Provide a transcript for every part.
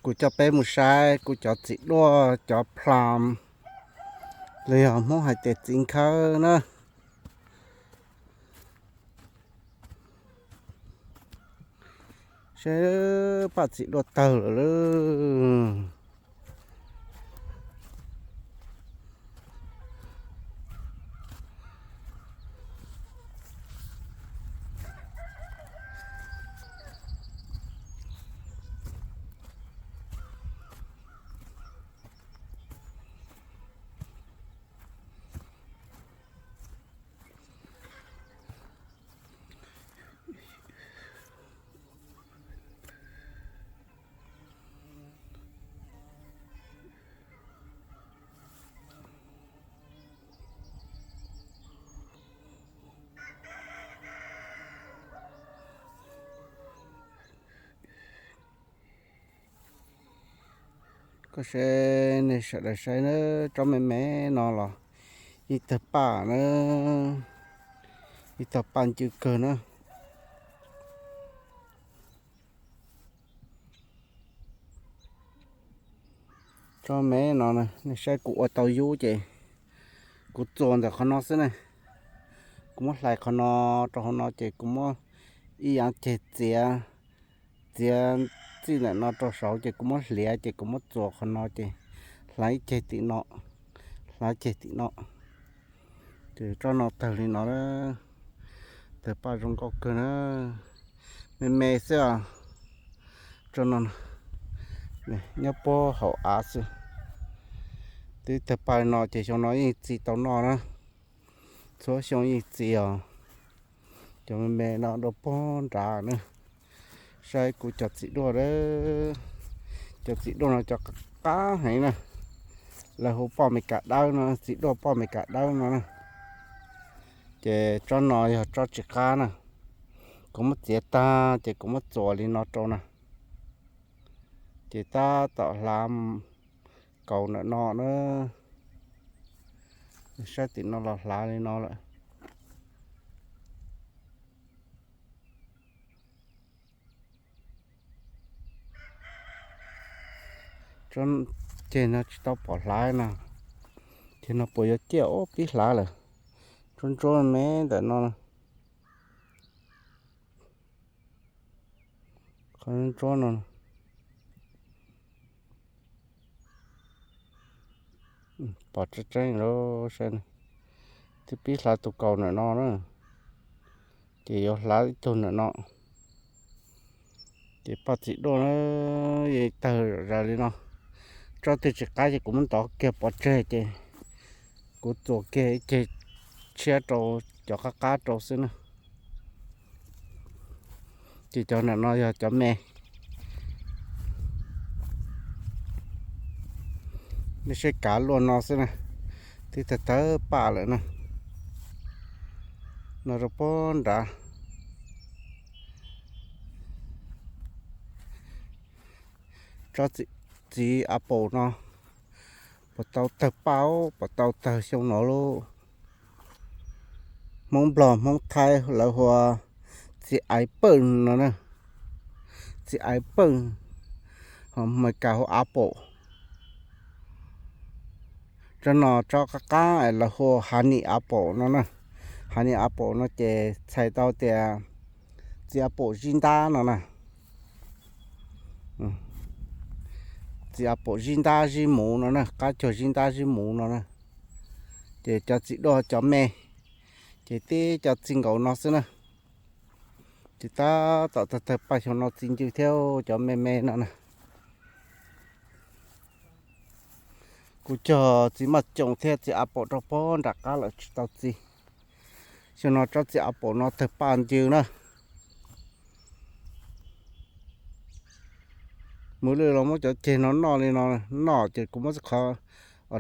Kuv coj peb mus saib kuv cov txiv duaj, cov plum, los yog Hmoob hais tias txiv nkhawb na. Saib, paj txiv duaj tawg lawm lauj. Koj saib, nej sawv daws saib na, tsob me me no los yeej tawg paj na, yeej tawg paj ncw kawg na. Tsob me no, nej saib kuv ua tau yub ces kuv txuas ntawm qhov no xwb ne. Kuv muab hlais qhov no rau hauv no ces kuv muab ib yam ceg txiav, txiav txij ntawm no rau saud ces kuv muab hliav ces kuv muab txuas qhov no ces hlais ib ceg tim no, hlais ceg tim no. Ces tsob no tawg li no, tawg paj zoo nkauj kawg na, me me xwb os. Tsob no nyob puag hauv av xwb. Twb tawg paj li no ces xyoo no yeej txi tau noj na, txhua xyoo yeej txi os. Cov me me no dua puag nrad na. Saib kuv cov txiv duaj, cov txiv duaj no cov qab heev na, lawv hu poj Amelikas dawb no, txiv duaj poj Amelikas dawb no na. Ces tsob no yog tsob tsis qab na, kuv muab txiav tag ces kuv muab txuas li no rau na, ces tab tom hlav kaus ntawm no na. Saib tim no los hlav li no lawm. Tsob ceg no tsis tau pom hlav no, ces no puas yuav ciaj, ub pib hlav lawm. Ntsuab ntsuab me ntawm no, qhov ntsuab no pom tseeb tseeb lawm. Twb pib hlav tus kaus ntawm no na, ces yuav hlav ib tug ntawm no. Ces paj txiv duaj na, yeej tawg zom zaws li no. Tsob twg tsis qab ces kuv muab ntov kiag pov tseg ces kuv txuas kiag ib ceg tshiab rau, cov qab qab rau xwb na. Ces cov ntawm no yog cov me. Nej saib kav luaj no xwb na, twb tawg tawg paj lawm na. No rau puag nrad. Tsob txiv apple no puas tau tawg paj, puas tau tawg xyoo no lauj. Hmoob Nplog Hmoob Thaib lawv hu ua txiv apple no na, txiv apple, ho Meskas hu apple. Tsob no tsob qab qab lawv hu ua honey apple no na. Honey apple no ces txhais tau tias txiv apple zib ntab no na. Txiv apple zib ntab zib muv no na, qab cuag zib ntab zib muv no na. Ces cov txiv duaj cov me, ces tib cov txi nkaus no xwb na. Ces tab tom tawg tawg paj xyoo no txi ncw thiab cov me me no na. Kuv cog txiv maj coom thiab txiv apple rau puag nram qab lawm tsis tau txi. Xyoo no tsob txiv apple no tawg paj ncw na. Mus lwj los muab cov ceg no noj li no, noj ces kuv muab qhov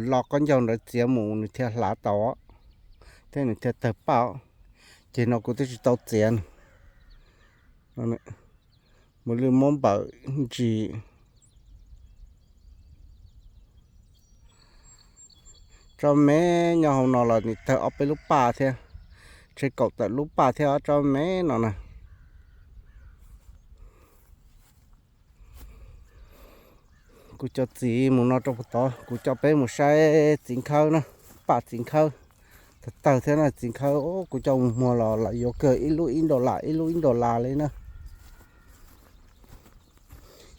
los qaub ncaug ntawd txiav mus nws thiaj hlav tau, thiab nws thiaj tawg paj. Ces no kuv twb tsis tau txiav. Mus lwj muab npawm ntsis. Tsob me nyob hauv no los nws tawg ob peb lub paj thiab, tshev kaum tawm lub paj thiab tsob me no na. Kuv cov txiv mus no rau puag tod, kuv coj peb mus saib txiv nkhawb na, paj txiv nkhawb. Tawg tawg thiab na txiv nkhawb, kuv coj mus muag los lawv yuav kawg ib lub ib dollar ib lub ib dollar li na.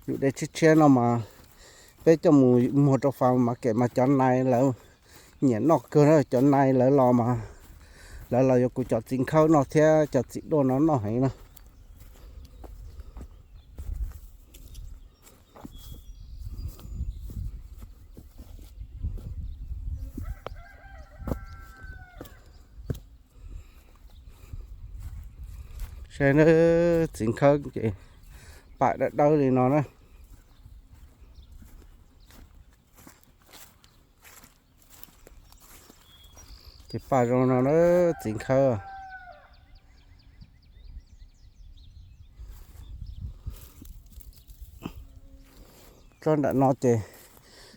Yus de tshiab tshiab no mas peb coj mus muag rau fas mas kem mas cov nai lawv nyiam noj kawg na, cov nai lawv los mas lawv los yuav kuv cov txiv nkhawb noj thiab cov txiv duaj no noj heev na. Saib na, txiv nkhawb ces paj dawb dawb li no na. Ces paj zoo no na, txiv nkhawb. Tsob nram no ces,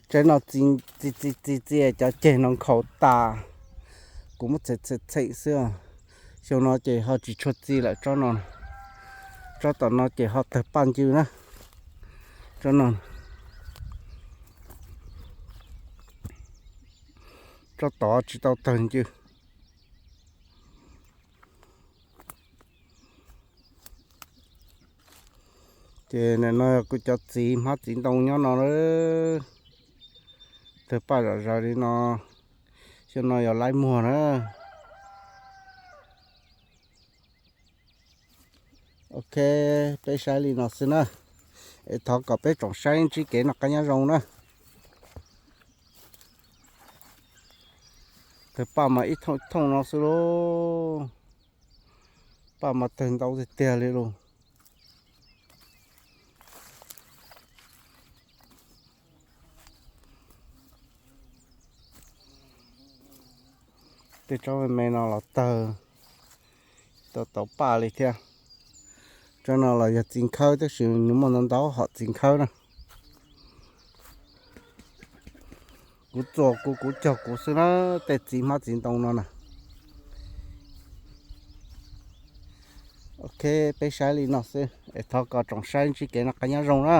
tsob no txi txi txi txi cov ceg no nkhaus tas, kuv muab txhem txhem txhem xwb. Xyoo no ces ho tsis tshua txi lawm tsob no. Tsob tom no ces ho tawg paj ncw na. Tsob no, tsob tod tsis tau tawg ncw. Ces nim no kuv cov txiv hmab txiv ntoo nyob no lawm, tawg paj zom zaws li no, xyoo no yog laib muag na. Ok, peb saib li no xwb na, es thov kom peb tsoom saib ntsib kev noj qab nyob zoo na. Tawg paj mas ib thooj ib thooj no xwb lauj, paj mas tawg ntau tiag tiag li lauj. Tej tsob me me no los tawg tau tau paj li thiab. Tsob no los yog txiv nkhawb tab sis nws muaj ntau ntau hom txiv nkhawb na. Kuv txuas kuv, kuv cog kuv xwb na, tej txiv hmab txiv ntoo no na. Ok, peb saib li no xwb es thov kom tsoom saib ntsib kev noj qab nyob zoo na.